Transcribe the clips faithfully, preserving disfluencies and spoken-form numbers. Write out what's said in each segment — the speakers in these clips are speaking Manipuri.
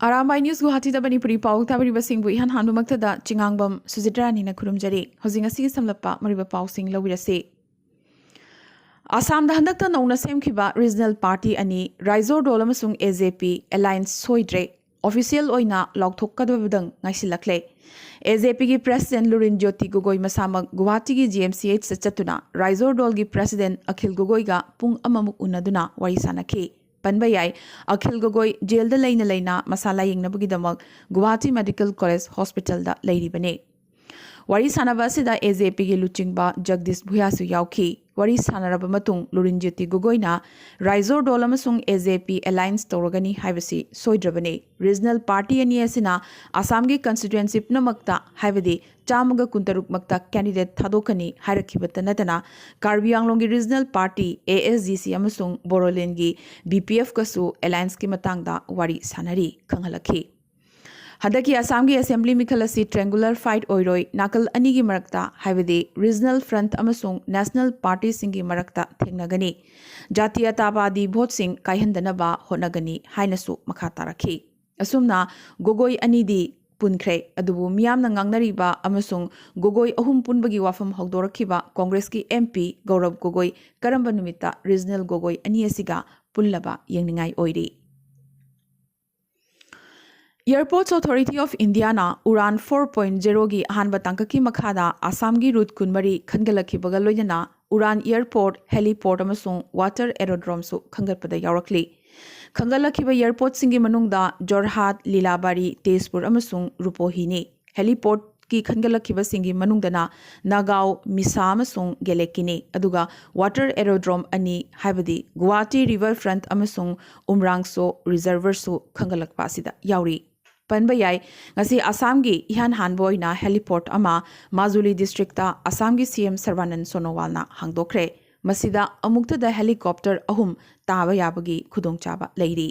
ꯑꯔꯥꯝꯕꯥꯏ ꯅ꯭ꯌꯨꯁ ꯒꯨꯋꯥꯍꯥꯇꯤꯗ ꯃꯅꯤꯄꯨꯔꯤ ꯄꯥꯎ ꯇꯥꯕꯤꯔꯤꯕꯁꯤꯡꯕꯨ ꯏꯍꯥꯟ ꯍꯥꯟꯕꯃꯛꯇꯗ ꯆꯤꯉꯥꯡꯕꯝ ꯁꯨꯖꯤꯇ꯭ꯔꯥꯅꯤꯅ ꯈꯨꯔꯨꯝꯖꯔꯤ꯫ ꯍꯧꯖꯤꯛ ꯉꯁꯤꯒꯤ ꯁꯝꯂꯞꯄ ꯃꯔꯨꯑꯣꯏꯕ ꯄꯥꯎꯁꯤꯡ ꯂꯧꯕꯤꯔꯁꯤ꯫ ꯑꯁꯥꯝꯗ ꯍꯟꯗꯛꯇ ꯅꯧꯅ ꯁꯦꯝꯈꯤꯕ ꯔꯤꯖꯅꯦꯜ ꯄꯥꯔꯇꯤ ꯑꯅꯤ ꯔꯥꯏꯖꯣꯔ ꯗꯣꯜ ꯑꯃꯁꯨꯡ ꯑꯦ ꯖꯦ ꯄꯤ ꯑꯦꯂꯥꯏꯟꯁ ꯁꯣꯏꯗ꯭ꯔꯦ꯫ ꯑꯣꯐꯤꯁꯤꯌꯦꯜ ꯑꯣꯏꯅ ꯂꯥꯎꯊꯣꯛꯀꯗꯕꯗꯪ ꯉꯥꯏꯁꯤꯜꯂꯛꯂꯦ꯫ ꯑꯦ ꯖꯦ ꯄꯤꯒꯤ ꯄ꯭ꯔꯦꯁꯤꯗꯦꯟꯠ ꯂꯨꯔꯤꯟ ꯖ꯭ꯌꯣꯇꯤ ꯒꯣꯒꯣꯏ ꯃꯁꯥꯃꯛ ꯒꯨꯋꯥꯍꯥꯇꯤꯒꯤ ꯖꯤ ꯑꯦꯝ ꯁꯤ ꯑꯩꯆꯇ ꯆꯠꯇꯨꯅ ꯔꯥꯏꯖꯣꯔ ꯗꯣꯜꯒꯤ ꯄ꯭ꯔꯦꯁꯤꯗꯦꯟꯠ ꯑꯈꯤꯜ ꯒꯣꯒꯣꯏꯒ ꯄꯨꯡ ꯑꯃꯃꯨꯛ ꯎꯅꯗꯨꯅ ꯋꯥꯔꯤ ꯁꯥꯅꯈꯤ꯫ ꯄꯟꯕ ꯌꯥꯏ, ꯑꯈꯤꯜ ꯒꯣꯒꯣꯏ ꯖꯦꯜꯗ ꯂꯩꯅ ꯂꯩꯅ ꯃꯁꯥ ꯂꯥꯌꯦꯡꯅꯕꯒꯤꯗꯃꯛ ꯒꯨꯋꯥꯍꯥꯇꯤ ꯃꯦꯗꯤꯀꯦꯜ ꯀꯣꯂꯦꯖ ꯍꯣꯁꯄꯤꯇꯥꯜꯗ ꯂꯩꯔꯤꯕꯅꯤ꯫ ꯋꯥꯔꯤ ꯁꯥꯅꯕ ꯑꯁꯤꯗ ꯑꯦ ꯖꯦ ꯄꯤꯒꯤ ꯂꯨꯆꯤꯡꯕ ꯖꯒꯗꯤꯁ ꯚꯨꯌꯥꯁꯨ ꯌꯥꯎꯈꯤ꯫ ꯋꯥꯔꯤ ꯁꯥꯅꯔꯕ ꯃꯇꯨꯡ ꯂꯨꯔꯤꯟ ꯖ꯭ꯌꯣꯇꯤ ꯒꯣꯒꯣꯏꯅ ꯔꯥꯏꯖꯣꯔ ꯗꯣꯜ ꯑꯃꯁꯨꯡ ꯑꯦ ꯖꯦ ꯄꯤ ꯑꯦꯂꯥꯏꯟꯁ ꯇꯧꯔꯒꯅꯤ ꯍꯥꯏꯕꯁꯤ ꯁꯣꯏꯗ꯭ꯔꯕꯅꯤ꯫ ꯔꯤꯖꯅꯦꯜ ꯄꯥꯔꯇꯤ ꯑꯅꯤ ꯑꯁꯤꯅ ꯑꯁꯥꯝꯒꯤ ꯀꯟꯁꯇꯤꯇ꯭ꯋꯦꯟꯁꯤ ꯄꯨꯝꯅꯃꯛꯇ, ꯍꯥꯏꯕꯗꯤ ꯆꯥꯝꯃꯒ ꯀꯨꯟꯇꯔꯨꯛꯃꯛꯇ ꯀꯦꯟꯗꯤꯗꯦꯠ ꯊꯥꯗꯣꯛꯀꯅꯤ ꯍꯥꯏꯔꯛꯈꯤꯕꯇ ꯅꯠꯇꯅ, ꯀꯥꯔꯕꯤ ꯑꯥꯡꯂꯣꯡꯒꯤ regional party A S D ꯁꯤ ꯑꯃꯁꯨꯡ ꯕꯣꯔꯣꯂꯦꯟꯒꯤ ꯕꯤ ꯄꯤ ꯑꯦꯐꯀꯁꯨ ꯑꯦꯂꯥꯏꯟꯁꯀꯤ ꯃꯇꯥꯡꯗ ꯋꯥꯔꯤ ꯁꯥꯅꯔꯤ ꯈꯪꯍꯜꯂꯛꯈꯤ꯫ ꯍꯟꯗꯛꯀꯤ ꯑꯁꯥꯝꯒꯤ ꯑꯦꯁꯦꯝꯕ꯭ꯂꯤ ꯃꯤꯈꯜ ꯑꯁꯤ ꯇ꯭ꯔꯦꯡꯒꯨꯂꯔ ꯐꯥꯏꯠ ꯑꯣꯏꯔꯣꯏ, ꯅꯥꯀꯜ ꯑꯅꯤꯒꯤ ꯃꯔꯛꯇ, ꯍꯥꯏꯕꯗꯤ ꯔꯤꯖꯅꯦꯜ ꯐ꯭ꯔꯟꯠ ꯑꯃꯁꯨꯡ ꯅꯦꯁꯅꯦꯜ ꯄꯥꯔꯇꯤꯁꯤꯡꯒꯤ ꯃꯔꯛꯇ ꯊꯦꯡꯅꯒꯅꯤ꯫ ꯖꯥꯇꯤꯌꯇꯥꯕꯥꯗꯤ ꯚꯣꯠꯁꯤꯡ ꯀꯥꯏꯍꯟꯗꯅꯕ ꯍꯣꯠꯅꯒꯅꯤ ꯍꯥꯏꯅꯁꯨ ꯃꯈꯥ ꯇꯥꯔꯛꯈꯤ꯫ ꯑꯁꯨꯝꯅ ꯒꯣꯒꯣꯏ ꯑꯅꯤꯗꯤ ꯄꯨꯟꯈ꯭ꯔꯦ, ꯑꯗꯨꯕꯨ ꯃꯤꯌꯥꯝꯅ ꯉꯥꯡꯅꯔꯤꯕ ꯑꯃꯁꯨꯡ ꯒꯣꯒꯣꯏ ꯑꯍꯨꯝ ꯄꯨꯟꯕꯒꯤ ꯋꯥꯐꯝ ꯍꯧꯗꯣꯔꯛꯈꯤꯕ ꯀꯣꯡꯒ꯭ꯔꯦꯁꯀꯤ ꯑꯦꯝ ꯄꯤ ꯒꯧꯔꯕ ꯒꯣꯒꯣꯏ ꯀꯔꯝꯕ ꯅꯨꯃꯤꯠꯇ ꯔꯤꯖꯅꯦꯜ ꯒꯣꯒꯣꯏ ꯑꯅꯤ ꯑꯁꯤꯒ ꯄꯨꯜꯂꯕ ꯌꯦꯡꯅꯤꯡꯉꯥꯏ ꯑꯣꯏꯔꯤ꯫ Airports Authority of Indiaꯅ Udan four point zeroꯒꯤ ꯑꯍꯥꯟꯕ ꯇꯥꯡꯀꯛꯀꯤ ꯃꯈꯥꯗ ꯑꯁꯥꯝꯒꯤ ꯔꯨꯠ ꯀꯨꯟꯃꯔꯤ ꯈꯟꯒꯠꯂꯛꯈꯤꯕꯒ ꯂꯣꯏꯅꯅ ꯎꯔꯥꯟ airport, heliport ꯑꯃꯁꯨꯡ water aerodromeꯁꯨ ꯈꯟꯒꯠꯄꯗ ꯌꯥꯎꯔꯛꯂꯤ꯫ ꯈꯟꯒꯠꯂꯛꯈꯤꯕ airportꯁꯤꯡꯒꯤ ꯃꯅꯨꯡꯗ ꯖꯣꯔꯍꯥꯠ, ꯂꯤꯂꯥꯕꯥꯔꯤ, ꯇꯦꯖꯄꯨꯔ ꯑꯃꯁꯨꯡ ꯔꯨꯄꯣꯍꯤꯅꯤ꯫ Heliport ꯀꯤ ꯈꯟꯒꯠꯂꯛꯈꯤꯕꯁꯤꯡꯒꯤ ꯃꯅꯨꯡꯗꯅ ꯅꯥꯒꯥꯎ, ꯃꯤꯁꯥ ꯑꯃꯁꯨꯡ ꯒꯦꯂꯦꯛꯀꯤꯅꯤ, ꯑꯗꯨꯒ water aerodrome ꯑꯅꯤ, ꯍꯥꯏꯕꯗꯤ ꯒꯨꯋꯥꯍꯥꯇꯤ river front ꯑꯃꯁꯨꯡ ꯎꯝꯔꯥꯡꯁꯣ reservoirꯁꯨ ꯈꯟꯒꯠꯂꯛꯄ ꯑꯁꯤꯗ ꯌꯥꯎꯔꯤ꯫ ꯄꯟꯕ ꯌꯥꯏ, ꯉꯁꯤ ꯑꯁꯥꯝꯒꯤ ꯏꯍꯥꯟ ꯍꯥꯟꯕ ꯑꯣꯏꯅ heliport ꯑꯃ ꯃꯥꯖꯨꯂꯤ districtꯇ ꯑꯁꯥꯝꯒꯤ ꯁꯤ ꯑꯦꯝ ꯁꯔꯕꯥꯅꯟ ꯁꯣꯅꯣꯋꯥꯜꯅ ꯍꯥꯡꯗꯣꯛꯈ꯭ꯔꯦ꯫ ꯃꯁꯤꯗ ꯑꯃꯨꯛꯇꯗ helicopter ꯑꯍꯨꯝ ꯇꯥꯕ ꯌꯥꯕꯒꯤ ꯈꯨꯗꯣꯡꯆꯥꯕ ꯂꯩꯔꯤ꯫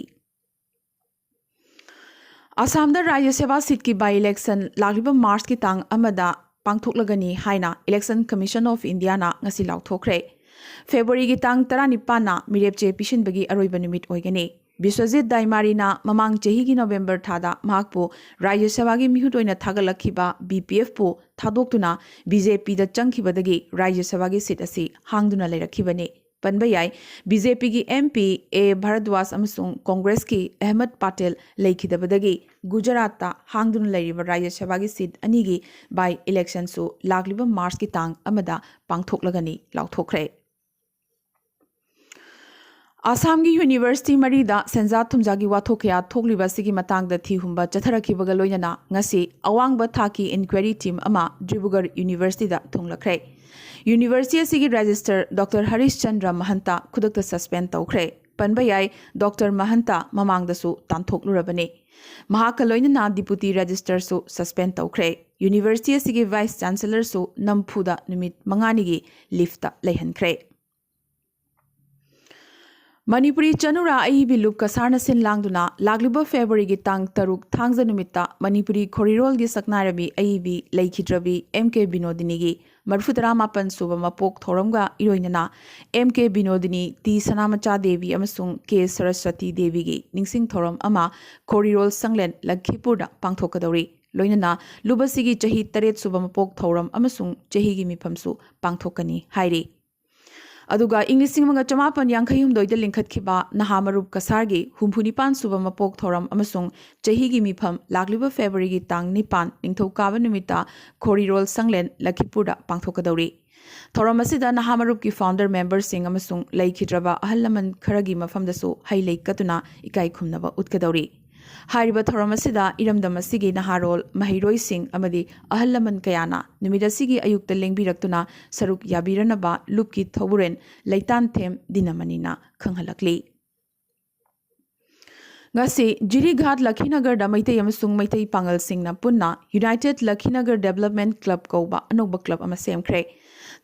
ꯑꯁꯥꯝꯗ ꯔꯥꯖ꯭ꯌ ꯁꯦꯕꯥ seatꯀꯤ by election ꯂꯥꯛꯂꯤꯕ ꯃꯥꯔꯆꯀꯤ ꯇꯥꯡ ꯑꯃꯗ ꯄꯥꯡꯊꯣꯛꯂꯒꯅꯤ ꯍꯥꯏꯅ Election Commission of Indiaꯅ ꯉꯁꯤ ꯂꯥꯎꯊꯣꯛꯈ꯭ꯔꯦ꯫ ꯐꯦꯕ꯭ꯔꯨꯋꯥꯔꯤꯒꯤ ꯇꯥꯡ ꯇꯔꯥꯅꯤꯄꯥꯟꯅ ꯃꯤꯔꯦꯞꯆꯦ ꯄꯤꯁꯤꯟꯕꯒꯤ ꯑꯔꯣꯏꯕ ꯅꯨꯃꯤꯠ ꯑꯣꯏꯒꯅꯤ꯫ ꯕꯤꯁ꯭ꯋꯖꯤꯠ ꯗꯥꯏꯃꯥꯔꯤꯅ ꯃꯃꯥꯡ ꯆꯍꯤꯒꯤ ꯅꯣꯕꯦꯝꯕꯔ ꯊꯥꯗ ꯃꯍꯥꯛꯄꯨ ꯔꯥꯖ꯭ꯌ ꯁꯚꯥꯒꯤ ꯃꯤꯍꯨꯠ ꯑꯣꯏꯅ ꯊꯥꯒꯠꯂꯛꯈꯤꯕ ꯕꯤ ꯄꯤ ꯑꯦꯐꯄꯨ ꯊꯥꯗꯣꯛꯇꯨꯅ ꯕꯤ ꯖꯦ ꯄꯤꯗ ꯆꯪꯈꯤꯕꯗꯒꯤ ꯔꯥꯖ꯭ꯌ ꯁꯚꯥꯒꯤ ꯁꯤꯠ ꯑꯁꯤ ꯍꯥꯡꯗꯨꯅ ꯂꯩꯔꯛꯈꯤꯕꯅꯤ꯫ ꯄꯟꯕ ꯌꯥꯏ, ꯕꯤ ꯖꯦ ꯄꯤꯒꯤ ꯑꯦꯝ ꯄꯤ ꯑꯦ ꯚꯥꯔꯗ꯭ꯋꯥꯖ ꯑꯃꯁꯨꯡ ꯀꯣꯡꯒ꯭ꯔꯦꯁꯀꯤ ꯑꯍꯃꯗ ꯄꯥꯇꯦꯜ ꯂꯩꯈꯤꯗꯕꯗꯒꯤ ꯒꯨꯖꯔꯥꯠꯇ ꯍꯥꯡꯗꯨꯅ ꯂꯩꯔꯤꯕ ꯔꯥꯖ꯭ꯌ ꯁꯚꯥꯒꯤ ꯁꯤꯠ ꯑꯅꯤꯒꯤ ꯕꯥꯏ ꯏꯂꯦꯛꯁꯟꯁꯨ ꯂꯥꯛꯂꯤꯕ ꯃꯥꯔꯆꯀꯤ ꯇꯥꯡ ꯑꯃꯗ ꯄꯥꯡꯊꯣꯛꯂꯒꯅꯤ ꯂꯥꯎꯊꯣꯛꯈ꯭ꯔꯦ꯫ ꯑꯁꯥꯝꯒꯤ ꯌꯨꯅꯤꯚꯔꯁꯤꯇꯤ ꯃꯔꯤꯗ ꯁꯦꯟꯖꯥ ꯊꯨꯝꯖꯥꯒꯤ ꯋꯥꯊꯣꯛ ꯀꯌꯥ ꯊꯣꯛꯂꯤꯕ ꯑꯁꯤꯒꯤ ꯃꯇꯥꯡꯗ ꯊꯤꯍꯨꯝꯕ ꯆꯠꯊꯔꯛꯈꯤꯕꯒ ꯂꯣꯏꯅꯅ ꯉꯁꯤ ꯑꯋꯥꯡꯕ ꯊꯥꯛꯀꯤ ꯏꯟꯀ꯭ꯋꯥꯏꯔꯤ ꯇꯤꯝ ꯑꯃ ꯗꯤꯕ꯭ꯔꯨꯒꯔ ꯌꯨꯅꯤꯚꯔꯁꯤꯇꯤꯗ ꯊꯨꯡꯂꯈ꯭ꯔꯦ꯫ ꯌꯨꯅꯤꯚꯔꯁꯤꯇꯤ ꯑꯁꯤꯒꯤ ꯔꯦꯖꯤꯁꯇꯔ ꯗꯣꯛꯇꯔ ꯍꯔꯤꯁ ꯆꯟꯗ꯭ꯔ ꯃꯍꯟꯇ ꯈꯨꯗꯛꯇ ꯁꯁꯄꯦꯟ ꯇꯧꯈ꯭ꯔꯦ꯫ ꯄꯟꯕ ꯌꯥꯏ, ꯗꯣꯛꯇꯔ ꯃꯍꯟꯇ ꯃꯃꯥꯡꯗꯁꯨ ꯇꯥꯟꯊꯣꯛꯂꯨꯔꯕꯅꯤ꯫ ꯃꯍꯥꯛꯀ ꯂꯣꯏꯅꯅ ꯗꯤꯄꯨꯇꯤ ꯔꯦꯖꯤꯁꯇꯔꯁꯨ ꯁꯁꯄꯦꯟ ꯇꯧꯈ꯭ꯔꯦ꯫ ꯌꯨꯅꯤꯚꯔꯁꯤꯇꯤ ꯑꯁꯤꯒꯤ ꯚꯥꯏꯁ ꯆꯥꯟꯁꯦꯂꯔꯁꯨ ꯅꯝꯐꯨꯗ ꯅꯨꯃꯤꯠ ꯃꯉꯥꯅꯤꯒꯤ ꯂꯤꯐꯇ ꯂꯩꯍꯟꯈ꯭ꯔꯦ꯫ ꯃꯅꯤꯄꯨꯔꯤ ꯆꯅꯨꯔꯥ ꯑꯏꯕꯤ ꯂꯨꯞ ꯀꯁꯥꯔꯅ ꯁꯤꯟ ꯂꯥꯡꯗꯨꯅ ꯂꯥꯛꯂꯤꯕ ꯐꯦꯕ꯭ꯔꯨꯋꯥꯔꯤꯒꯤ ꯇꯥꯡ ꯇꯔꯨꯛ ꯊꯥꯡꯖ ꯅꯨꯃꯤꯠꯇ ꯃꯅꯤꯄꯨꯔꯤ ꯈꯣꯔꯤꯔꯣꯜꯒꯤ ꯁꯛꯅꯥꯏꯔꯕꯤ ꯑꯏꯕꯤ ꯂꯩꯈꯤꯗ꯭ꯔꯕꯤ ꯑꯦꯝ ꯀꯦ ꯕꯤꯅꯣꯗꯤꯅꯤꯒꯤ ꯃꯔꯤꯐꯨ ꯇꯔꯥ ꯃꯥꯄꯟ ꯁꯨꯕ ꯃꯄꯣꯛ ꯊꯧꯔꯝꯒ ꯏꯔꯣꯏꯅꯅ ꯑꯦꯝ ꯀꯦ ꯕꯤꯅꯣꯗꯤꯅꯤ, ꯇꯤ ꯁꯅꯥꯃꯆꯥ ꯗꯦꯕꯤ ꯑꯃꯁꯨꯡ ꯀꯦ ꯁꯔꯁꯋꯇꯤ ꯗꯦꯕꯤꯒꯤ ꯅꯤꯡꯁꯤꯡ ꯊꯧꯔꯝ ꯑꯃ ꯈꯣꯔꯤꯔꯣꯜ ꯁꯪꯂꯦꯟ ꯂꯈꯤꯄꯨꯔꯗ ꯄꯥꯡꯊꯣꯛꯀꯗꯧꯔꯤ꯫ ꯂꯣꯏꯅꯅ ꯂꯨꯞ ꯑꯁꯤꯒꯤ ꯆꯍꯤ ꯇꯔꯦꯠ ꯁꯨꯕ ꯃꯄꯣꯛ ꯊꯧꯔꯝ ꯑꯃꯁꯨꯡ ꯆꯍꯤꯒꯤ ꯃꯤꯐꯝꯁꯨ ꯄꯥꯡꯊꯣꯛꯀꯅꯤ ꯍꯥꯏꯔꯤ꯫ ꯑꯗꯨꯒ ꯏꯪ ꯂꯤꯁꯤꯡ ꯑꯃꯒ ꯆꯃꯥꯄꯟ ꯌꯥꯡꯈꯩ ꯍꯨꯝꯗꯣꯏꯗ ꯂꯤꯡꯈꯠꯈꯤꯕ ꯅꯍꯥ ꯃꯔꯨꯞ ꯀꯁꯥꯔꯒꯤ ꯍꯨꯝꯐꯨ ꯅꯤꯄꯥꯟ ꯁꯨꯕ ꯃꯄꯣꯛ ꯊꯧꯔꯝ ꯑꯃꯁꯨꯡ ꯆꯍꯤꯒꯤ ꯃꯤꯐꯝ ꯂꯥꯛꯂꯤꯕ ꯐꯦꯕ꯭ꯔꯨꯋꯥꯔꯤꯒꯤ ꯇꯥꯡ ꯅꯤꯄꯥꯟ ꯅꯤꯡꯊꯧꯀꯥꯕ ꯅꯨꯃꯤꯠꯇ ꯈꯣꯔꯤꯔꯣꯜ ꯁꯪꯂꯦꯟ ꯂꯈꯤꯄꯨꯔꯗ ꯄꯥꯡꯊꯣꯛꯀꯗꯧꯔꯤ꯫ ꯊꯧꯔꯝ ꯑꯁꯤꯗ ꯅꯍꯥ ꯃꯔꯨꯞꯀꯤ ꯐꯥꯎꯟꯗꯔ ꯃꯦꯝꯕꯔꯁꯤꯡ ꯑꯃꯁꯨꯡ ꯂꯩꯈꯤꯗ꯭ꯔꯕ ꯑꯍꯜ ꯂꯃꯟ ꯈꯔꯒꯤ ꯃꯐꯝꯗꯁꯨ ꯍꯩ ꯂꯩ ꯀꯠꯇꯨꯅ ꯏꯀꯥꯏ ꯈꯨꯝꯅꯕ ꯎꯠꯀꯗꯧꯔꯤ꯫ ꯍꯥꯏꯔꯤꯕ ꯊꯧꯔꯝ ꯑꯁꯤꯗ ꯏꯔꯝꯗꯝ ꯑꯁꯤꯒꯤ ꯅꯍꯥꯔꯣꯜ, ꯃꯍꯩꯔꯣꯏꯁꯤꯡ ꯑꯃꯗꯤ ꯑꯍꯜ ꯂꯃꯟ ꯀꯌꯥꯅ ꯅꯨꯃꯤꯠ ꯑꯁꯤꯒꯤ ꯑꯌꯨꯛꯇ ꯂꯦꯡꯕꯤꯔꯛꯇꯨꯅ ꯁꯔꯨꯛ ꯌꯥꯕꯤꯔꯅꯕ ꯂꯨꯞꯀꯤ ꯊꯧꯕꯨꯔꯦꯟ ꯂꯩꯇꯥꯟꯊꯦꯝ ꯗꯤꯅꯃꯅꯤꯅ ꯈꯪꯍꯜꯂꯛꯂꯤ꯫ ꯉꯁꯤ ꯖꯤꯔꯤꯘꯥꯠ ꯂꯈꯤꯅꯒꯔꯗ ꯃꯩꯇꯩ ꯑꯃꯁꯨꯡ ꯃꯩꯇꯩ ꯄꯥꯉꯜꯁꯤꯡꯅ ꯄꯨꯟꯅ ꯌꯨꯅꯥꯏꯇꯦꯗ ꯂꯈꯤꯅꯒꯔ ꯗꯦꯕꯂꯞꯃꯦꯟꯠ ꯀ꯭ꯂꯕ ꯀꯧꯕ ꯑꯅꯧꯕ ꯀ꯭ꯂꯕ ꯑꯃ ꯁꯦꯝꯈ꯭ꯔꯦ꯫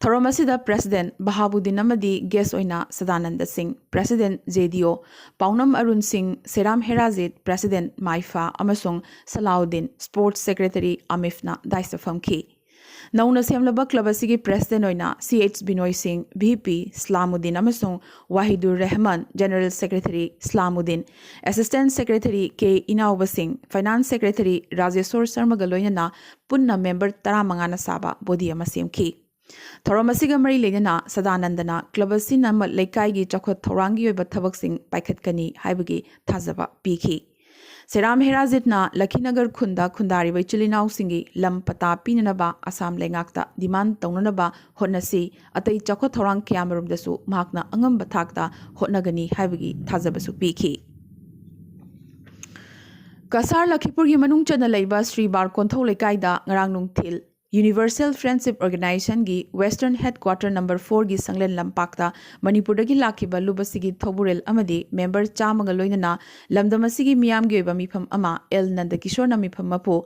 ꯊꯧꯔꯝ ꯑꯁꯤꯗ ꯄ꯭ꯔꯦꯁꯤꯗꯦꯟꯠ ꯕꯍꯥꯕꯨꯗꯤꯟ ꯑꯃꯗꯤ ꯒꯦꯁ ꯑꯣꯏꯅ ꯁꯗꯥꯅꯟꯗ ꯁꯤꯡ, ꯄ꯭ꯔꯦꯁꯤꯗꯦꯟꯠ ꯖꯦ ꯗꯤ ꯑꯣ, ꯄꯥꯎꯅꯝ ꯑꯔꯨꯟ ꯁꯤꯡ, ꯁꯦꯔꯥꯝ ꯍꯦꯔꯥꯖꯤꯠ, ꯄ꯭ꯔꯦꯁꯤꯗꯦꯟꯠ ꯃꯥꯏꯐꯥ, ꯑꯃꯁꯨꯡ ꯁꯂꯥꯎꯗꯤꯟ, ꯁ꯭ꯄꯣꯔꯠꯁ ꯁꯦꯀ꯭ꯔꯦꯇꯔꯤ ꯑꯥꯃꯤꯐꯅ ꯗꯥꯏꯁꯇ ꯐꯝꯈꯤ꯫ ꯅꯧꯅ ꯁꯦꯝꯂꯕ ꯀ꯭ꯂꯕ ꯑꯁꯤꯒꯤ ꯄ꯭ꯔꯦꯁꯤꯗꯦꯟꯠ ꯑꯣꯏꯅ ꯁꯤ ꯑꯩꯆ ꯕꯤꯅꯣꯏ ꯁꯤꯡ, ꯚꯤ ꯄꯤ ꯏꯁꯂꯥꯃꯨꯗꯤꯟ ꯑꯃꯁꯨꯡ Wahidur Rehman, general secretary ꯏꯁꯂꯥꯃꯨꯗꯤꯟ, assistant secretary ꯀꯦ ꯏꯅꯥꯎꯕ ꯁꯤꯡ, ꯐꯥꯏꯅꯥꯟꯁ ꯁꯦꯀ꯭ꯔꯦꯇꯔꯤ ꯔꯥꯖꯦꯁꯣꯔ ꯁꯔꯃꯒ ꯂꯣꯏꯅꯅ ꯄꯨꯟꯅ ꯃꯦꯝꯕꯔ ꯇꯔꯥꯃꯉꯥꯅ ꯁꯥꯕ ꯕꯣꯗꯤ ꯑꯃ ꯁꯦꯝꯈꯤ꯫ ꯊꯧꯔꯝ ꯑꯁꯤꯒ ꯃꯔꯤ ꯂꯩꯅꯅ ꯁꯗꯥꯅꯟꯗꯅ ꯀ꯭ꯂꯕ ꯑꯁꯤꯅ ꯂꯩꯀꯥꯏꯒꯤ ꯆꯥꯎꯈꯠ ꯊꯧꯔꯥꯡꯒꯤ ꯑꯣꯏꯕ ꯊꯕꯛꯁꯤꯡ ꯄꯥꯏꯈꯠꯀꯅꯤ ꯍꯥꯏꯕꯒꯤ ꯊꯥꯖꯕ ꯄꯤꯈꯤ꯫ ꯁꯦꯔꯥꯝ ꯍꯦꯔꯥꯖꯤꯠꯅ ꯂꯈꯤꯅꯒꯔ ꯈꯨꯟꯗ ꯈꯨꯟꯗꯥꯔꯤꯕ ꯏꯆꯤꯜ ꯏꯅꯥꯎꯁꯤꯡꯒꯤ ꯂꯝ ꯄꯇꯥ ꯄꯤꯅꯅꯕ ꯑꯁꯥꯝ ꯂꯩꯉꯥꯛꯇ ꯗꯤꯃꯥꯟ ꯇꯧꯅꯅꯕ ꯍꯣꯠꯅꯁꯤ, ꯑꯇꯩ ꯆꯥꯎꯈꯠ ꯊꯧꯔꯥꯡ ꯀꯌꯥꯃꯔꯨꯝꯗꯁꯨ ꯃꯍꯥꯛꯅ ꯑꯉꯝꯕ ꯊꯥꯛꯇ ꯍꯣꯠꯅꯒꯅꯤ ꯍꯥꯏꯕꯒꯤ ꯊꯥꯖꯕꯁꯨ ꯄꯤꯈꯤ꯫ ꯀꯁꯥꯔ ꯂꯈꯤꯄꯨꯔꯒꯤ ꯃꯅꯨꯡ ꯆꯟꯅ ꯂꯩꯕ ꯁ꯭ꯔꯤ ꯕꯥꯔ ꯀꯣꯟꯊꯧ ꯂꯩꯀꯥꯏꯗ ꯉꯔꯥꯡ ꯅꯨꯡꯊꯤꯜ Universal Friendship Organizationꯒꯤ Western Headquarter number fourꯒꯤ ꯁꯪꯂꯦꯟ ꯂꯝꯄꯥꯛꯇ ꯃꯅꯤꯄꯨꯔꯗꯒꯤ ꯂꯥꯛꯈꯤꯕ ꯂꯨꯞ ꯑꯁꯤꯒꯤ ꯊꯧꯕꯨꯔꯦꯜ ꯑꯃꯗꯤ ꯃꯦꯝꯕꯔ ꯆꯥꯝꯃꯒ ꯂꯣꯏꯅꯅ ꯂꯝꯗꯝ ꯑꯁꯤꯒꯤ ꯃꯤꯌꯥꯝꯒꯤ ꯑꯣꯏꯕ ꯃꯤꯐꯝ ꯑꯃ ꯑꯦꯜ ꯅꯟꯗꯀꯤꯁꯣꯔꯅ ꯃꯤꯐꯝ ꯃꯄꯨ,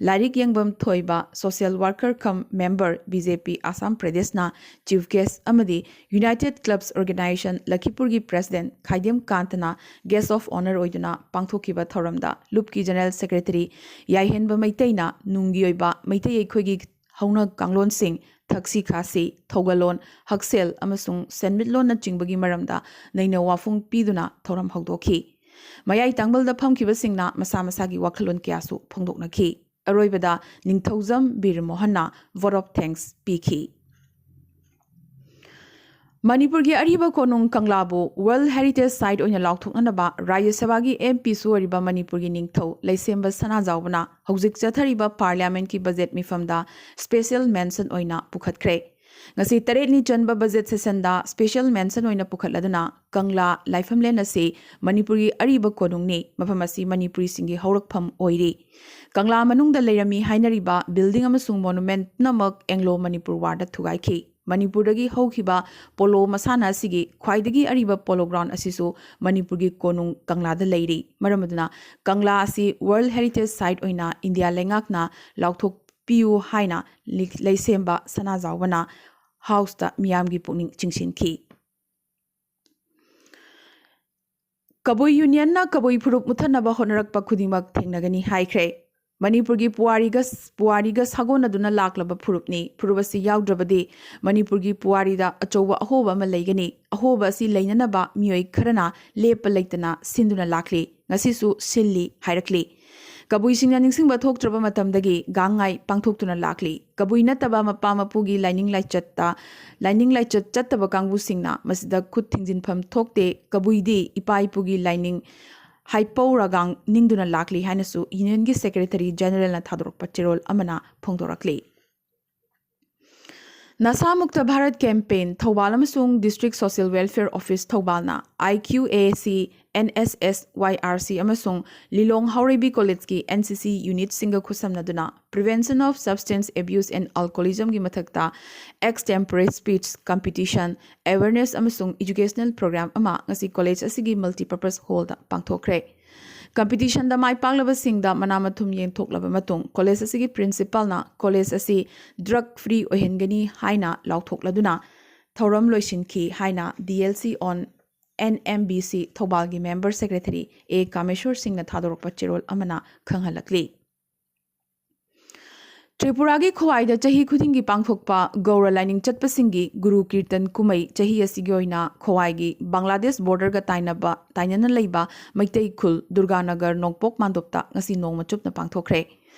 ꯂꯥꯏꯔꯤꯛ ꯌꯦꯡꯕꯝ ꯊꯣꯏꯕ, social worker cum member, B J P Assam ꯄ꯭ꯔꯗꯦꯁꯅ chief guest ꯑꯃꯗꯤ United Clubs Organization ꯂꯈꯤꯄꯨꯔꯒꯤ president ꯈꯥꯏꯗꯦꯝ ꯀꯥꯟꯇꯅ guest of honour ꯑꯣꯏꯗꯨꯅ ꯄꯥꯡꯊꯣꯛꯈꯤꯕ ꯊꯧꯔꯝꯗ ꯂꯨꯞꯀꯤ ꯖꯦꯅꯔꯦꯜ ꯁꯦꯀ꯭ꯔꯦꯇꯔꯤ ꯌꯥꯏꯍꯦꯟꯕ ꯃꯩꯇꯩꯅ ꯅꯨꯡꯒꯤ ꯑꯣꯏꯕ ꯃꯩꯇꯩ ꯑꯩꯈꯣꯏꯒꯤ ꯍꯧꯅ ꯀꯥꯡꯂꯣꯟꯁꯤꯡ, ꯊꯛꯁꯤ ꯈꯥꯁꯤ, ꯊꯧꯒꯜꯂꯣꯟ, ꯍꯛꯁꯦꯜ ꯑꯃꯁꯨꯡ ꯁꯦꯟꯃꯤꯠꯂꯣꯟꯅꯆꯤꯡꯕꯒꯤ ꯃꯔꯝꯗ ꯅꯩꯅ ꯋꯥꯐꯣꯡ ꯄꯤꯗꯨꯅ ꯊꯧꯔꯝ ꯍꯧꯗꯣꯛꯈꯤ꯫ ꯃꯌꯥꯏ ꯇꯥꯡꯕꯜꯗ ꯐꯝꯈꯤꯕꯁꯤꯡꯅ ꯃꯁꯥ ꯃꯁꯥꯒꯤ ꯋꯥꯈꯜꯂꯣꯟ ꯀꯌꯥꯁꯨ ꯐꯣꯡꯗꯣꯛꯅꯈꯤ꯫ ꯑꯔꯣꯏꯕꯗ ꯅꯤꯡꯊꯧꯖꯝ ꯕꯤꯔ ꯃꯣꯍꯟꯅ vote of thanks ꯄꯤꯈꯤ꯫ ꯃꯅꯤꯄꯨꯔꯒꯤ ꯑꯔꯤꯕ ꯀꯣꯅꯨꯡ ꯀꯪꯂꯥꯕꯨ World Heritage Site ꯑꯣꯏꯅ ꯂꯥꯎꯊꯣꯛꯅꯅꯕ ꯔꯥꯖ꯭ꯌ ꯁꯚꯥꯒꯤ ꯑꯦꯝ ꯄꯤꯁꯨ ꯑꯣꯏꯔꯤꯕ ꯃꯅꯤꯄꯨꯔꯒꯤ ꯅꯤꯡꯊꯧ ꯂꯩꯁꯦꯝꯕ ꯁꯅꯥꯖꯥꯎꯕꯅ ꯍꯧꯖꯤꯛ ꯆꯠꯊꯔꯤꯕ ꯄꯥꯔꯂꯤꯌꯥꯃꯦꯟꯠꯀꯤ ꯕꯖꯦꯠ ꯃꯤꯐꯝꯗ special mention ꯑꯣꯏꯅ ꯄꯨꯈꯠꯈ꯭ꯔꯦ꯫ ꯉꯁꯤ ꯇꯔꯦꯠꯅꯤ ꯆꯟꯕ ꯕꯖꯦꯠ ꯁꯦꯁꯟꯗ special mention ꯑꯣꯏꯅ ꯄꯨꯈꯠꯂꯗꯨꯅ ꯀꯪꯂꯥ ꯂꯥꯏꯐꯝꯂꯦꯟ ꯑꯁꯤ ꯃꯅꯤꯄꯨꯔꯒꯤ ꯑꯔꯤꯕ ꯀꯣꯅꯨꯡꯅꯤ, ꯃꯐꯝ ꯑꯁꯤ ꯃꯅꯤꯄꯨꯔꯤꯁꯤꯡꯒꯤ ꯍꯧꯔꯛꯐꯝ ꯑꯣꯏꯔꯤ꯫ ꯀꯪꯂꯥ ꯃꯅꯨꯡꯗ ꯂꯩꯔꯝꯃꯤ ꯍꯥꯏꯅꯔꯤꯕ building ꯑꯃꯁꯨꯡ monument ꯄꯨꯝꯅꯃꯛ Anglo Manipur Warꯗ ꯊꯨꯒꯥꯏꯈꯤ꯫ ꯃꯅꯤꯄꯨꯔꯗꯒꯤ ꯍꯧꯈꯤꯕ ꯄꯣꯂꯣ ꯃꯁꯥꯟꯅ ꯑꯁꯤꯒꯤ ꯈ꯭ꯋꯥꯏꯗꯒꯤ ꯑꯔꯤꯕ ꯄꯣꯂꯣ ground ꯑꯁꯤꯁꯨ ꯃꯅꯤꯄꯨꯔꯒꯤ ꯀꯣꯅꯨꯡ ꯀꯪꯂꯥꯗ ꯂꯩꯔꯤ꯫ ꯃꯔꯝ ꯑꯗꯨꯅ ꯀꯪꯂꯥ ꯑꯁꯤ World Heritage Site ꯑꯣꯏꯅ ꯏꯟꯗꯤꯌꯥ ꯂꯩꯉꯥꯛꯅ ꯂꯥꯎꯊꯣꯛꯄꯤꯌꯨ ꯍꯥꯏꯅ ꯂꯤ-, ꯂꯩꯁꯦꯝꯕ ꯁꯅꯥꯖꯥꯎꯕꯅ Houseꯇ ꯃꯤꯌꯥꯝꯒꯤ ꯄꯨꯛꯅꯤꯡ ꯆꯤꯡꯁꯤꯟꯈꯤ꯫ ꯀꯕꯨꯏ ꯌꯨꯅꯤꯌꯟꯅ ꯀꯕꯨꯏ ꯐꯨꯔꯨꯞ ꯃꯨꯠꯊꯠꯅꯕ ꯍꯣꯠꯅꯔꯛꯄ ꯈꯨꯗꯤꯡꯃꯛ ꯊꯦꯡꯅꯒꯅꯤ ꯍꯥꯏꯈ꯭ꯔꯦ꯫ ꯃꯅꯤꯄꯨꯔꯒꯤ ꯄꯨꯋꯥꯔꯤꯒ ꯄꯨꯋꯥꯔꯤꯒ ꯁꯥꯒꯣꯟꯅꯗꯨꯅ ꯂꯥꯛꯂꯕ ꯐꯨꯔꯨꯞꯅꯤ꯫ ꯐꯨꯔꯨꯞ ꯑꯁꯤ ꯌꯥꯎꯗ꯭ꯔꯕꯗꯤ ꯃꯅꯤꯄꯨꯔꯒꯤ ꯄꯨꯋꯥꯔꯤꯗ ꯑꯆꯧꯕ ꯑꯍꯣꯕ ꯑꯃ ꯂꯩꯒꯅꯤ꯫ ꯑꯍꯣꯕ ꯑꯁꯤ ꯂꯩꯅꯅꯕ ꯃꯤꯑꯣꯏ ꯈꯔꯅ ꯂꯦꯞꯄ ꯂꯩꯇꯅ ꯁꯤꯟꯗꯨꯅ ꯂꯥꯛꯂꯤ, ꯉꯁꯤꯁꯨ ꯁꯤꯜꯂꯤ ꯍꯥꯏꯔꯛꯂꯤ꯫ ꯀꯕꯨꯏꯁꯤꯡꯅ ꯅꯤꯡꯁꯤꯡꯕ ꯊꯣꯛꯇ꯭ꯔꯕ ꯃꯇꯝꯗꯒꯤ ꯒꯥꯡ ꯉꯥꯏ ꯄꯥꯡꯊꯣꯛꯇꯨꯅ ꯂꯥꯛꯂꯤ꯫ ꯀꯕꯨꯏ ꯅꯠꯇꯕ ꯃꯄꯥ ꯃꯄꯨꯒꯤ ꯂꯥꯏꯅꯤꯡ ꯂꯥꯏꯆꯠꯇ ꯂꯥꯏꯅꯤꯡ ꯂꯥꯏꯆꯠ ꯆꯠꯇꯕ ꯀꯥꯡꯕꯨꯁꯤꯡꯅ ꯃꯁꯤꯗ ꯈꯨꯠ ꯊꯤꯡꯖꯤꯟꯐꯝ ꯊꯣꯛꯇꯦ꯫ ꯀꯕꯨꯏꯗꯤ ꯏꯄꯥ ꯏꯄꯨꯒꯤ ꯂꯥꯏꯅꯤꯡ ꯍꯥꯏꯄꯧ ꯔꯒꯥꯡ ꯅꯤꯡꯗꯨꯅ ꯂꯥꯛꯂꯤ ꯍꯥꯏꯅꯁꯨ ꯌꯨꯅꯤꯌꯟꯒꯤ ꯁꯦꯀ꯭ꯔꯦꯇꯔꯤ ꯖꯦꯅꯔꯦꯜꯅ ꯊꯥꯗꯣꯔꯛꯄ ꯆꯦꯔꯣꯜ ꯑꯃꯅ ꯐꯣꯡꯗꯣꯔꯛꯂꯤ꯫ ꯅꯁꯥꯃꯨꯛꯇ ꯚꯥꯔꯠ ꯀꯦꯝꯄꯦꯟ ꯊꯧꯕꯥꯜ ꯑꯃꯁꯨꯡ ꯗꯤꯁꯇ꯭ꯔꯤꯛ ꯁꯣꯁꯤꯌꯦꯜ ꯋꯦꯜꯐꯤꯌꯔ ꯑꯣꯐꯤꯁ ꯊꯧꯕꯥꯜꯅ ꯑꯥꯏ ꯀ꯭ꯌꯨ ꯑꯦ ꯁꯤ, and S S Y R C ꯑꯃꯁꯨꯡ ꯂꯤꯂꯣꯡ ꯍꯥꯎꯔꯩꯕꯤ ꯀꯣꯂꯦꯖꯀꯤ ꯑꯦꯟ ꯁꯤ ꯁꯤ ꯌꯨꯅꯤꯠꯁꯤꯡꯒ ꯈꯨꯠꯁꯝꯅꯗꯨꯅ Prevention of Substance Abuse and Alcoholismꯒꯤ ꯃꯊꯛꯇ extempore speech competition, awareness ꯑꯃꯁꯨꯡ educational program ꯑꯃ ꯉꯁꯤ ꯀꯣꯂꯦꯖ ꯑꯁꯤꯒꯤ multipurpose hallꯗ ꯄꯥꯡꯊꯣꯛꯈ꯭ꯔꯦ꯫ ꯀꯝꯄꯤꯇꯤꯁꯟꯗ ꯃꯥꯏ ꯄꯥꯛꯂꯕꯁꯤꯡꯗ ꯃꯅꯥ ꯃꯊꯨꯝ ꯌꯦꯟꯊꯣꯛꯂꯕ ꯃꯇꯨꯡ ꯀꯣꯂꯦꯖ ꯑꯁꯤꯒꯤ ꯄ꯭ꯔꯤꯟꯁꯤꯄꯥꯜꯅ ꯀꯣꯂꯦꯖ ꯑꯁꯤ drug free ꯑꯣꯏꯍꯟꯒꯅꯤ ꯍꯥꯏꯅ ꯂꯥꯎꯊꯣꯛꯂꯗꯨꯅ ꯊꯧꯔꯝ ꯂꯣꯏꯁꯤꯟꯈꯤ ꯍꯥꯏꯅ D L C on N M B C ꯊꯧꯕꯥꯜꯒꯤ ꯃꯦꯝꯕꯔ ꯁꯦꯀ꯭ꯔꯦꯇꯔꯤ ꯑꯦ ꯀꯥꯃꯦꯁꯣꯔ ꯁꯤꯡꯅ ꯊꯥꯗꯣꯔꯛꯄ ꯆꯦꯔꯣꯜ ꯑꯃꯅ ꯈꯪꯍꯜꯂꯛꯂꯤ꯫ ꯇ꯭ꯔꯤꯄꯨꯔꯥꯒꯤ ꯈꯣꯋꯥꯏꯗ ꯆꯍꯤ ꯈꯨꯗꯤꯡꯒꯤ ꯄꯥꯡꯊꯣꯛꯄ ꯒꯧꯔ ꯂꯥꯏꯅꯤꯡ ꯆꯠꯄꯁꯤꯡꯒꯤ ꯒꯨꯔꯨ ꯀꯤꯔꯇꯟ ꯀꯨꯝꯍꯩ ꯆꯍꯤ ꯑꯁꯤꯒꯤ ꯑꯣꯏꯅ ꯈꯣꯋꯥꯏꯒꯤ ꯕꯪꯒ꯭ꯂꯥꯗꯦꯁ ꯕꯣꯔꯗꯔꯒ ꯇꯥꯏꯅꯕ, ꯇꯥꯏꯅꯅ ꯂꯩꯕ ꯃꯩꯇꯩ ꯈꯨꯜ ꯗꯨꯔꯒꯥꯅꯒꯔ ꯅꯣꯡꯄꯣꯛ ꯃꯥꯟꯗꯣꯞꯇ ꯉꯁꯤ ꯅꯣꯡꯃ ꯆꯨꯞꯅ ꯄꯥꯡꯊꯣꯛꯈ꯭ꯔꯦ꯫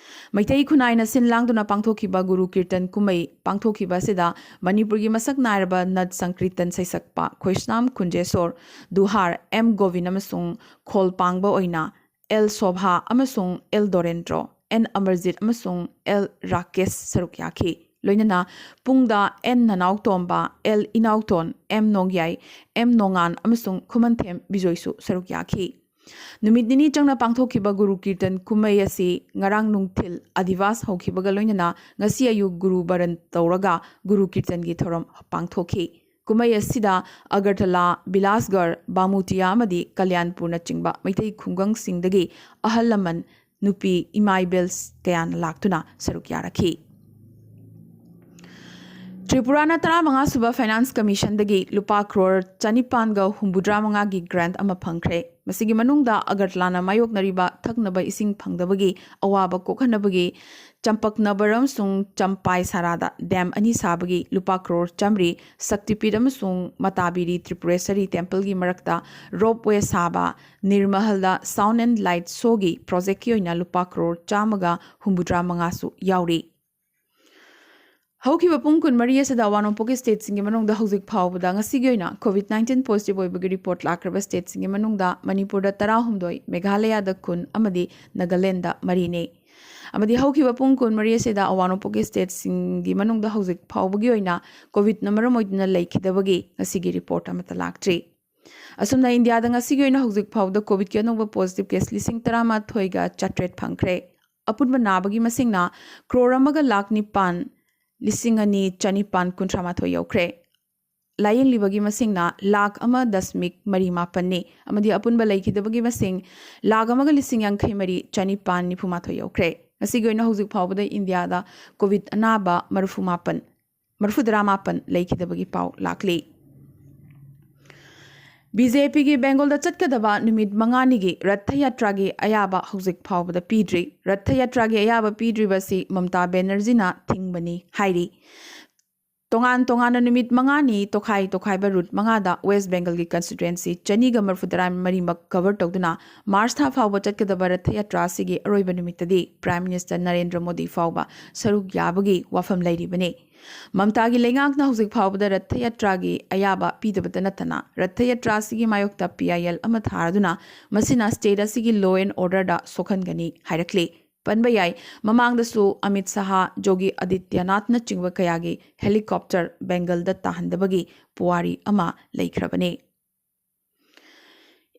ꯃꯩꯇꯩ ꯈꯨꯟꯅꯥꯏꯅ ꯁꯤꯟ ꯂꯥꯡꯗꯨꯅ ꯄꯥꯡꯊꯣꯛꯈꯤꯕ ꯒꯨꯔꯨ ꯀꯤꯔꯇꯟ ꯀꯨꯝꯍꯩ ꯄꯥꯡꯊꯣꯛꯈꯤꯕ ꯑꯁꯤꯗ ꯃꯅꯤꯄꯨꯔꯒꯤ ꯃꯁꯛ ꯅꯥꯏꯔꯕ ꯅꯠ ꯁꯪꯀ꯭ꯔꯤꯇꯟ ꯁꯩꯁꯛꯄ ꯈꯣꯏꯁꯅꯥꯝ ꯀꯨꯟꯖꯦꯁꯣꯔ, ꯗꯨꯍꯥꯔ ꯑꯦꯝ ꯒꯣꯕꯤꯟ ꯑꯃꯁꯨꯡ ꯈꯣꯜ ꯄꯥꯡꯕ ꯑꯣꯏꯅ ꯑꯦꯜ ꯁꯣꯚꯥ ꯑꯃꯁꯨꯡ ꯑꯦꯜ ꯗꯣꯔꯦꯟꯗ꯭ꯔꯣ, ꯑꯦꯟ ꯑꯃꯔꯖꯤꯠ ꯑꯃꯁꯨꯡ ꯑꯦꯜ ꯔꯥꯀꯦꯁ ꯁꯔꯨꯛ ꯌꯥꯈꯤ꯫ ꯂꯣꯏꯅꯅ ꯄꯨꯡꯗ and ꯅꯅꯥꯎꯇꯣꯝꯕ, L Inaoton, M ꯅꯣꯡꯌꯥꯏ, M ꯅꯣꯡꯉꯥꯟ ꯑꯃꯁꯨꯡ ꯈꯨꯃꯟꯊꯦꯝ ꯕꯤꯖꯣꯏꯁꯨ ꯁꯔꯨꯛ ꯌꯥꯈꯤ꯫ ꯅꯨꯃꯤꯠ ꯅꯤꯅꯤ ꯆꯪꯅ ꯄꯥꯡꯊꯣꯛꯈꯤꯕ ꯒꯨꯔꯨ ꯀꯤꯔꯇꯟ ꯀꯨꯝꯍꯩ ꯑꯁꯤ ꯉꯔꯥꯡ ꯅꯨꯡꯊꯤꯜ ꯑꯗꯤꯚꯥꯁ ꯍꯧꯈꯤꯕꯒ ꯂꯣꯏꯅꯅ ꯉꯁꯤ ꯑꯌꯨꯛ ꯒꯨꯔꯨ ꯕꯔꯟ ꯇꯧꯔꯒ ꯒꯨꯔꯨ ꯀꯤꯔꯇꯟꯒꯤ ꯊꯧꯔꯝ ꯄꯥꯡꯊꯣꯛꯈꯤ꯫ ꯀꯨꯝꯍꯩ ꯑꯁꯤꯗ ꯑꯒꯔꯇꯂꯥ, ꯕꯤꯂꯥꯁꯒꯔ, ꯕꯥꯃꯨꯇꯤꯌꯥ ꯑꯃꯗꯤ ꯀꯂꯌꯥꯟꯄꯨꯔꯅꯆꯤꯡꯕ ꯃꯩꯇꯩ ꯈꯨꯡꯒꯪꯁꯤꯡꯗꯒꯤ ꯑꯍꯜ ꯂꯃꯟ, ꯅꯨꯄꯤ, ꯏꯃꯥ ꯏꯕꯦꯜ ꯀꯌꯥꯅ ꯂꯥꯛꯇꯨꯅ ꯁꯔꯨꯛ ꯌꯥꯔꯛꯈꯤ꯫ ꯇ꯭ꯔꯤꯄꯨꯔꯥꯅ ꯇꯔꯥꯃꯉꯥ ꯁꯨꯕ ꯐꯥꯏꯅꯥꯟꯁ ꯀꯃꯤꯁꯟꯗꯒꯤ ꯂꯨꯄꯥ ꯀ꯭ꯔꯣꯔ ꯆꯅꯤꯄꯥꯟꯒ ꯍꯨꯝꯐꯨꯇꯔꯥ ꯃꯉꯥꯒꯤ ꯒ꯭ꯔꯥꯟꯠ ꯑꯃ ꯐꯪꯈ꯭ꯔꯦ꯫ ꯃꯁꯤꯒꯤ ꯃꯅꯨꯡꯗ ꯑꯒꯔꯇꯂꯥꯅ ꯃꯥꯌꯣꯛꯅꯔꯤꯕ ꯊꯛꯅꯕ ꯏꯁꯤꯡ ꯐꯪꯗꯕꯒꯤ ꯑꯋꯥꯕ ꯀꯣꯛꯍꯟꯅꯕꯒꯤ ꯆꯝꯄꯛꯅꯕꯔ ꯑꯃꯁꯨꯡ ꯆꯝꯄꯥꯏ ꯁꯥꯔꯥꯗ ꯗꯦꯝ ꯑꯅꯤ ꯁꯥꯕꯒꯤ ꯂꯨꯄꯥ ꯀ꯭ꯔꯣꯔ ꯆꯥꯃꯔꯤ, ꯁꯛꯇꯤꯄꯤꯠ ꯑꯃꯁꯨꯡ ꯃꯇꯥꯕꯤꯔꯤ ꯇ꯭ꯔꯤꯄꯨꯔꯦꯁꯔꯤ ꯇꯦꯝꯄꯜꯒꯤ ꯃꯔꯛꯇ ꯔꯣꯞꯋꯦ ꯁꯥꯕ, ꯅꯤꯔꯃꯍꯜꯗ ꯁꯥꯎꯟ ꯑꯦꯟ ꯂꯥꯏꯠ ꯁꯣꯒꯤ ꯄ꯭ꯔꯣꯖꯦꯛꯀꯤ ꯑꯣꯏꯅ ꯂꯨꯄꯥ ꯀ꯭ꯔꯣꯔ ꯆꯥꯝꯃꯒ ꯍꯨꯝꯐꯨꯇꯔꯥ ꯃꯉꯥꯁꯨ ꯌꯥꯎꯔꯤ꯫ ꯍꯧꯈꯤꯕ ꯄꯨꯡ ꯀꯨꯟꯃꯔꯤ ꯑꯁꯤꯗ ꯑꯋꯥ ꯅꯣꯡꯄꯣꯛꯀꯤ ꯁ꯭ꯇꯦꯠꯁꯤꯡꯒꯤ ꯃꯅꯨꯡꯗ ꯍꯧꯖꯤꯛ ꯐꯥꯎꯕꯗ ꯉꯁꯤꯒꯤ ꯑꯣꯏꯅ ꯀꯣꯚꯤꯗ ꯅꯥꯏꯟꯇꯤꯟ ꯄꯣꯖꯤꯇꯤꯚ ꯑꯣꯏꯕꯒꯤ ꯔꯤꯄꯣꯔꯠ ꯂꯥꯛꯈ꯭ꯔꯕ ꯁ꯭ꯇꯦꯠꯁꯤꯡꯒꯤ ꯃꯅꯨꯡꯗ ꯃꯅꯤꯄꯨꯔꯗ ꯇꯔꯥꯍꯨꯝꯗꯣꯏ, ꯃꯦꯘꯥꯂꯌꯥꯗ ꯀꯨꯟ ꯑꯃꯗꯤ ꯅꯥꯒꯥꯂꯦꯟꯗ ꯃꯔꯤꯅꯤ꯫ ꯑꯃꯗꯤ ꯍꯧꯈꯤꯕ ꯄꯨꯡ ꯀꯨꯟꯃꯔꯤ ꯑꯁꯤꯗ ꯑꯋꯥ ꯅꯣꯡꯄꯣꯛꯀꯤ ꯁ꯭ꯇꯦꯠꯁꯤꯡꯒꯤ ꯃꯅꯨꯡꯗ ꯍꯧꯖꯤꯛ ꯐꯥꯎꯕꯒꯤ ꯑꯣꯏꯅ ꯀꯣꯚꯤꯗꯅ ꯃꯔꯝ ꯑꯣꯏꯗꯨꯅ ꯂꯩꯈꯤꯗꯕꯒꯤ ꯉꯁꯤꯒꯤ ꯔꯤꯄꯣꯔꯠ ꯑꯃꯠꯇ ꯂꯥꯛꯇ꯭ꯔꯤ꯫ ꯑꯁꯨꯝꯅ ꯏꯟꯗꯤꯌꯥꯗ ꯉꯁꯤꯒꯤ ꯑꯣꯏꯅ ꯍꯧꯖꯤꯛ ꯐꯥꯎꯕꯗ ꯀꯣꯚꯤꯗꯀꯤ ꯑꯅꯧꯕ ꯄꯣꯖꯤꯇꯤꯚ ꯀꯦꯁ ꯂꯤꯁꯤꯡ ꯇꯔꯥꯃꯥꯊꯣꯏꯒ ꯆꯥꯇ꯭ꯔꯦꯠ ꯐꯪꯈ꯭ꯔꯦ꯫ ꯑꯄꯨꯟꯕ ꯅꯥꯕꯒꯤ ꯃꯁꯤꯡꯅ ꯀ꯭ꯔꯣꯔ ꯑꯃꯒ ꯂꯥꯈ ꯅꯤꯄꯥꯟ, ꯂꯤꯁꯤꯡ ꯑꯅꯤ ꯆꯅꯤꯄꯥꯟ ꯀꯨꯟꯊ꯭ꯔꯥ ꯃꯥꯊꯣꯏ ꯌꯧꯈ꯭ꯔꯦ꯫ ꯂꯥꯌꯦꯡꯂꯤꯕꯒꯤ ꯃꯁꯤꯡꯅ ꯂꯥꯈ ꯑꯃ ꯗꯁꯃꯤꯛ ꯃꯔꯤ ꯃꯥꯄꯟꯅꯤ, ꯑꯃꯗꯤ ꯑꯄꯨꯟꯕ ꯂꯩꯈꯤꯗꯕꯒꯤ ꯃꯁꯤꯡ ꯂꯥꯈ ꯑꯃꯒ ꯂꯤꯁꯤꯡ ꯌꯥꯡꯈꯩ ꯃꯔꯤ ꯆꯅꯤꯄꯥꯟ ꯅꯤꯐꯨ ꯃꯥꯊꯣꯏ ꯌꯧꯈ꯭ꯔꯦ꯫ ꯉꯁꯤꯒꯤ ꯑꯣꯏꯅ ꯍꯧꯖꯤꯛ ꯐꯥꯎꯕꯗ ꯏꯟꯗꯤꯌꯥꯗ ꯀꯣꯚꯤꯗ ꯑꯅꯥꯕ ꯃꯔꯤꯐꯨ ꯃꯥꯄꯟ, ꯃꯔꯤꯐꯨꯇꯔꯥ ꯃꯥꯄꯟ ꯂꯩꯈꯤꯗꯕꯒꯤ ꯄꯥꯎ ꯂꯥꯛꯂꯤ꯫ ꯕꯤ ꯖꯦ ꯄꯤꯒꯤ ꯕꯦꯡꯒꯣꯜꯗ ꯆꯠꯀꯗꯕ ꯅꯨꯃꯤꯠ ꯃꯉꯥꯅꯤꯒꯤ ꯔꯊ ꯌꯥꯇ꯭ꯔꯥꯒꯤ ꯑꯌꯥꯕ ꯍꯧꯖꯤꯛ ꯐꯥꯎꯕꯗ ꯄꯤꯗ꯭ꯔꯤ꯫ ꯔꯊ ꯌꯥꯇ꯭ꯔꯥꯒꯤ ꯑꯌꯥꯕ ꯄꯤꯗ꯭ꯔꯤꯕꯁꯤ ꯃꯃꯇꯥ ꯕꯦꯅꯔꯖꯤꯅ ꯊꯤꯡꯕꯅꯤ ꯍꯥꯏꯔꯤ꯫ ꯇꯣꯉꯥꯟ ꯇꯣꯉꯥꯟꯅ ꯅꯨꯃꯤꯠ ꯃꯉꯥꯅꯤ, ꯇꯣꯈꯥꯏ ꯇꯣꯈꯥꯏꯕ ꯔꯨꯠ ꯃꯉꯥꯗ ꯋꯦꯁ ꯕꯦꯡꯒꯜꯒꯤ ꯀꯟꯁꯇꯤꯇ꯭ꯋꯦꯟꯁꯤ ꯆꯅꯤꯒ ꯃꯔꯤꯐꯨꯇꯔꯥ ꯃꯔꯤꯃꯛ ꯀꯚꯔ ꯇꯧꯗꯨꯅ ꯃꯥꯔꯆ ꯊꯥ ꯐꯥꯎꯕ ꯆꯠꯀꯗꯕ ꯔꯊ ꯌꯥꯇ꯭ꯔꯥ ꯑꯁꯤꯒꯤ ꯑꯔꯣꯏꯕ ꯅꯨꯃꯤꯠꯇꯗꯤ ꯄ꯭ꯔꯥꯏꯝ ꯃꯤꯅꯤꯁꯇꯔ ꯅꯔꯦꯟꯗ꯭ꯔ ꯃꯣꯗꯤ ꯐꯥꯎꯕ ꯁꯔꯨꯛ ꯌꯥꯕꯒꯤ ꯋꯥꯐꯝ ꯂꯩꯔꯤꯕꯅꯤ꯫ ꯃꯃꯇꯥꯒꯤ ꯂꯩꯉꯥꯛꯅ ꯍꯧꯖꯤꯛ ꯐꯥꯎꯕꯗ ꯔꯊ ꯌꯥꯇ꯭ꯔꯥꯒꯤ ꯑꯌꯥꯕ ꯄꯤꯗꯕꯇ ꯅꯠꯇꯅ ꯔꯊ ꯌꯥꯇ꯭ꯔꯥ ꯑꯁꯤꯒꯤ ꯃꯥꯌꯣꯛꯇ ꯄꯤ ꯑꯥꯏ ꯑꯦꯜ ꯑꯃ ꯊꯥꯔꯗꯨꯅ ꯃꯁꯤꯅ ꯁ꯭ꯇꯦꯠ ꯑꯁꯤꯒꯤ ꯂꯣ ꯑꯦꯟ ꯑꯣꯔꯗꯔꯗ ꯁꯣꯛꯍꯟꯒꯅꯤ ꯍꯥꯏꯔꯛꯂꯤ꯫ ꯄꯟꯕ ꯌꯥꯏ, ꯃꯃꯥꯡꯗꯁꯨ ꯑꯃꯤꯠ ꯁꯍꯥ, ꯖꯣꯒꯤ ꯑꯥꯗꯤꯇ꯭ꯌꯅꯥꯊꯅꯆꯤꯡꯕ ꯀꯌꯥꯒꯤ ꯍꯦꯂꯤꯀꯣꯞꯇꯔ ꯕꯦꯡꯒꯜꯗ ꯇꯥꯍꯟꯗꯕꯒꯤ ꯄꯨꯋꯥꯔꯤ ꯑꯃ ꯂꯩꯈ꯭ꯔꯕꯅꯤ꯫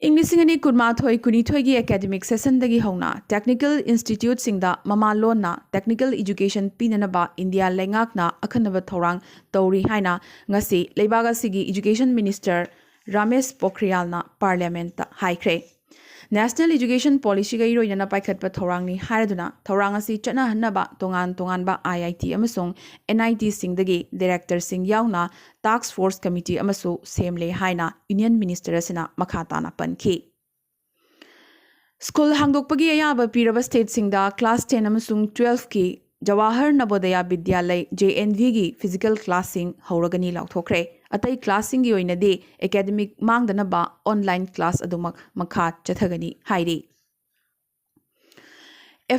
ꯏꯪ ꯂꯤꯁꯤꯡ ꯑꯅꯤ ꯀꯨꯟꯃꯥꯊꯣꯏ ꯀꯨꯟꯅꯤꯊꯣꯏꯒꯤ ꯑꯦꯀꯥꯗꯃꯤꯛ ꯁꯦꯁꯟꯗꯒꯤ ꯍꯧꯅ ꯇꯦꯛꯅꯤꯀꯦꯜ ꯏꯟꯁꯇꯤꯇ꯭ꯌꯨꯠꯁꯤꯡꯗ ꯃꯃꯥꯂꯣꯟꯅ ꯇꯦꯛꯅꯤꯀꯦꯜ ꯏꯖꯨꯀꯦꯁꯟ ꯄꯤꯅꯅꯕ ꯏꯟꯗꯤꯌꯥ ꯂꯩꯉꯥꯛꯅ ꯑꯈꯟꯅꯕ ꯊꯧꯔꯥꯡ ꯇꯧꯔꯤ ꯍꯥꯏꯅ ꯉꯁꯤ ꯂꯩꯕꯥꯛ ꯑꯁꯤꯒꯤ ꯏꯖꯨꯀꯦꯁꯟ ꯃꯤꯅꯤꯁꯇꯔ ꯔꯥꯃꯦꯁ ꯄꯣꯈ꯭ꯔꯤꯌꯥꯜꯅ ꯄꯥꯔꯂꯤꯌꯥꯃꯦꯟꯠꯇ ꯍꯥꯏꯈ꯭ꯔꯦ꯫ National Education Policyꯒ ꯏꯔꯣꯏꯅꯅ ꯄꯥꯏꯈꯠꯄ ꯊꯧꯔꯥꯡꯅꯤ ꯍꯥꯏꯔꯗꯨꯅ, ꯊꯧꯔꯥꯡ ꯑꯁꯤ ꯆꯠꯅꯍꯟꯅꯕ ꯇꯣꯉꯥꯟ ꯇꯣꯉꯥꯟꯕ IIT ꯑꯃꯁꯨꯡ NITꯁꯤꯡꯗꯒꯤ directorꯁꯤꯡ ꯌꯥꯎꯅ task force committee ꯑꯃꯁꯨ ꯁꯦꯝꯂꯦ ꯍꯥꯏꯅ Union Minister ꯑꯁꯤꯅ ꯃꯈꯥ ꯇꯥꯅ ꯄꯟꯈꯤ꯫ ꯁ꯭ꯀꯨꯜ ꯍꯥꯡꯗꯣꯛꯄꯒꯤ ꯑꯌꯥꯕ ꯄꯤꯔꯕ stateꯁꯤꯡꯗ class ten ꯑꯃꯁꯨꯡ twelveꯀꯤ ꯖꯋꯥꯍꯔ ꯅꯕꯣꯗꯌꯥ ꯕꯤꯗ꯭ꯌꯥꯂꯩ, JNVꯒꯤ physical classꯁꯤꯡ ꯍꯧꯔꯒꯅꯤ ꯂꯥꯎꯊꯣꯛꯈ꯭ꯔꯦ꯫ ꯑꯇꯩ classꯁꯤꯡꯒꯤ ꯑꯣꯏꯅꯗꯤ academic ꯃꯥꯡꯗꯅꯕ online class ꯑꯗꯨꯃꯛ ꯃꯈꯥ ꯆꯠꯊꯒꯅꯤ ꯍꯥꯏꯔꯤ꯫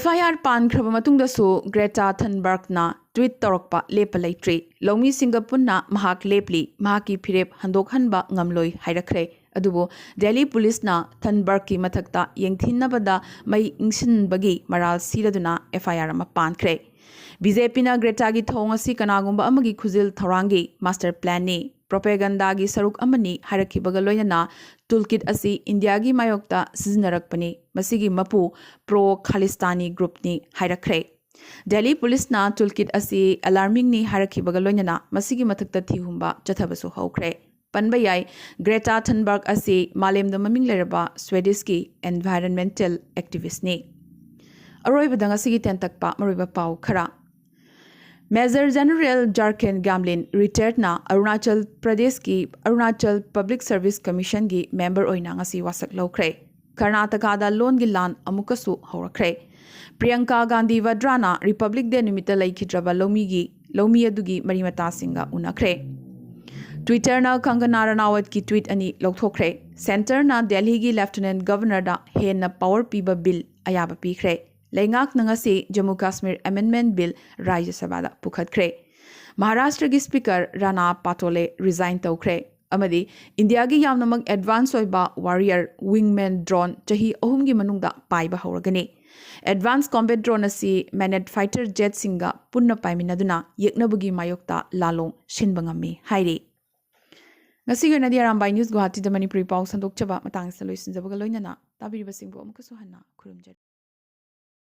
FIR ꯄꯥꯟꯈ꯭ꯔꯕ ꯃꯇꯨꯡꯗꯁꯨ Greta Thunbergꯅ tweet ꯇꯧꯔꯛꯄ ꯂꯦꯞꯄ ꯂꯩꯇ꯭ꯔꯤ꯫ ꯂꯧꯃꯤꯁꯤꯡꯒ ꯄꯨꯟꯅ ꯃꯍꯥꯛ ꯂꯦꯞꯂꯤ, ꯃꯍꯥꯛꯀꯤ ꯐꯤꯔꯦꯞ ꯍꯟꯗꯣꯛꯍꯟꯕ ꯉꯝꯂꯣꯏ ꯍꯥꯏꯔꯛꯈ꯭ꯔꯦ꯫ ꯑꯗꯨꯕꯨ ꯗꯦꯜꯂꯤ ꯄꯨꯂꯤꯁꯅ ꯊꯟꯕꯔꯒꯀꯤ ꯃꯊꯛꯇ ꯌꯦꯡꯊꯤꯅꯕꯗ ꯃꯩ ꯏꯪꯁꯤꯟꯕꯒꯤ ꯃꯔꯥꯜ ꯁꯤꯔꯗꯨꯅ FIR ꯑꯃ ꯄꯥꯟꯈ꯭ꯔꯦ꯫ BJPꯅ Gretaꯒꯤ ꯊꯧꯑꯣꯡ ꯑꯁꯤ ꯀꯅꯥꯒꯨꯝꯕ ꯑꯃꯒꯤ ꯈꯨꯖꯤꯜ ꯊꯧꯔꯥꯡꯒꯤ master planꯅꯤ, propagandaꯒꯤ ꯁꯔꯨꯛ ꯑꯃꯅꯤ ꯍꯥꯏꯔꯛꯈꯤꯕꯒ ꯂꯣꯏꯅꯅ toolkit ꯑꯁꯤ ꯏꯟꯗꯤꯌꯥꯒꯤ ꯃꯥꯌꯣꯛꯇ ꯁꯤꯖꯤꯟꯅꯔꯛꯄꯅꯤ, ꯃꯁꯤꯒꯤ ꯃꯄꯨ pro Khalistani groupꯅꯤ ꯍꯥꯏꯔꯛꯈ꯭ꯔꯦ꯫ ꯗꯦꯜꯂꯤ ꯄꯨꯂꯤꯁꯅ toolkit ꯑꯁꯤ alarmingꯅꯤ ꯍꯥꯏꯔꯛꯈꯤꯕꯒ ꯂꯣꯏꯅꯅ ꯃꯁꯤꯒꯤ ꯃꯊꯛꯇ ꯊꯤꯍꯨꯝꯕ ꯆꯠꯊꯕꯁꯨ ꯍꯧꯈ꯭ꯔꯦ꯫ ꯄꯟꯕ ꯌꯥꯏ, Greta Thunberg ꯑꯁꯤ ꯃꯥꯂꯦꯝꯗ ꯃꯃꯤꯡ ꯂꯩꯔꯕ Swedishꯀꯤ environmental activistꯅꯤ꯫ ꯑꯔꯣꯏꯕꯗ ꯉꯁꯤꯒꯤ ꯇꯦꯟꯇꯛꯄ ꯃꯔꯨꯑꯣꯏꯕ ꯄꯥꯎ ꯈꯔ꯫ Major General Jharkhand Gamlin, retiredꯅ Arunachal ꯄ꯭ꯔꯗꯦꯁꯀꯤ Arunachal Public Service Commissionꯒꯤ member ꯑꯣꯏꯅ ꯉꯁꯤ ꯋꯥꯁꯛ ꯂꯧꯈ꯭ꯔꯦ꯫ ꯀꯔꯅꯥꯇꯀꯥꯗ ꯂꯣꯟꯒꯤ ꯂꯥꯟ ꯑꯃꯨꯛꯀꯁꯨ ꯍꯧꯔꯛꯈ꯭ꯔꯦ꯫ ꯄ꯭ꯔꯤꯌꯪꯀꯥ ꯒꯥꯟꯙꯤ ꯋꯥꯗ꯭ꯔꯥꯅ Republic Day ꯅꯨꯃꯤꯠꯇ ꯂꯩꯈꯤꯗ꯭ꯔꯕ ꯂꯧꯃꯤꯒꯤ, ꯂꯧꯃꯤ ꯑꯗꯨꯒꯤ ꯃꯔꯤ ꯃꯇꯥꯁꯤꯡꯒ ꯎꯅꯈ꯭ꯔꯦ꯫ Twitterꯅ ꯀꯪꯒꯅꯥ ꯔꯅꯥꯋꯠꯀꯤ tweet ꯑꯅꯤ ꯂꯧꯊꯣꯛꯈ꯭ꯔꯦ꯫ Centreꯅ ꯗꯦꯜꯂꯤꯒꯤ Lieutenant Governorꯗ ꯍꯦꯟꯅ power ꯄꯤꯕ bill ꯑꯌꯥꯕ ꯄꯤꯈ꯭ꯔꯦ꯫ ꯂꯩꯉꯥꯛꯅ ꯉꯁꯤ Jammu Kashmir Amendment Bill ꯔꯥꯖ꯭ꯌ ꯁꯚꯥꯗ ꯄꯨꯈꯠꯈ꯭ꯔꯦ꯫ ꯃꯍꯥꯔꯥꯁꯇ꯭ꯔꯒꯤ Speaker ꯔꯥꯅꯥ ꯄꯥꯇꯣꯂꯦ resign ꯇꯧꯈ꯭ꯔꯦ꯫ ꯑꯃꯗꯤ ꯏꯟꯗꯤꯌꯥꯒꯤ ꯌꯥꯝꯅꯃꯛ advance ꯑꯣꯏꯕ Warrior wingman drone ꯆꯍꯤ ꯑꯍꯨꯝꯒꯤ ꯃꯅꯨꯡꯗ ꯄꯥꯏꯕ ꯍꯧꯔꯒꯅꯤ꯫ Advance combat drone ꯑꯁꯤ Manet fighter jetꯁꯤꯡꯒ ꯄꯨꯟꯅ ꯄꯥꯏꯃꯤꯟꯅꯗꯨꯅ ꯌꯦꯛꯅꯕꯒꯤ ꯃꯥꯌꯣꯛꯇ ꯂꯥꯂꯣꯡ ꯁꯤꯟꯕ ꯉꯝꯃꯤ ꯍꯥꯏꯔꯤ꯫ ꯉꯁꯤꯒꯤ ꯑꯣꯏꯅꯗꯤ ꯑꯔꯥꯝꯕꯥꯏ News ꯒꯨꯋꯥꯍꯥꯇꯤꯗ ꯃꯅꯤꯄꯨꯔꯤ ꯄꯥꯎ ꯁꯟꯗꯣꯛꯆꯕ ꯃꯇꯥꯡ ꯑꯁꯤꯗ ꯂꯣꯏꯁꯤꯟꯖꯕꯒ ꯂꯣꯏꯅꯅ ꯇꯥꯕꯤꯔꯤꯕꯁꯤꯡꯕꯨ ꯑꯃꯨꯛꯀꯁꯨ ꯍꯟꯅ ꯈꯨꯔꯨꯝꯖꯔꯤ꯫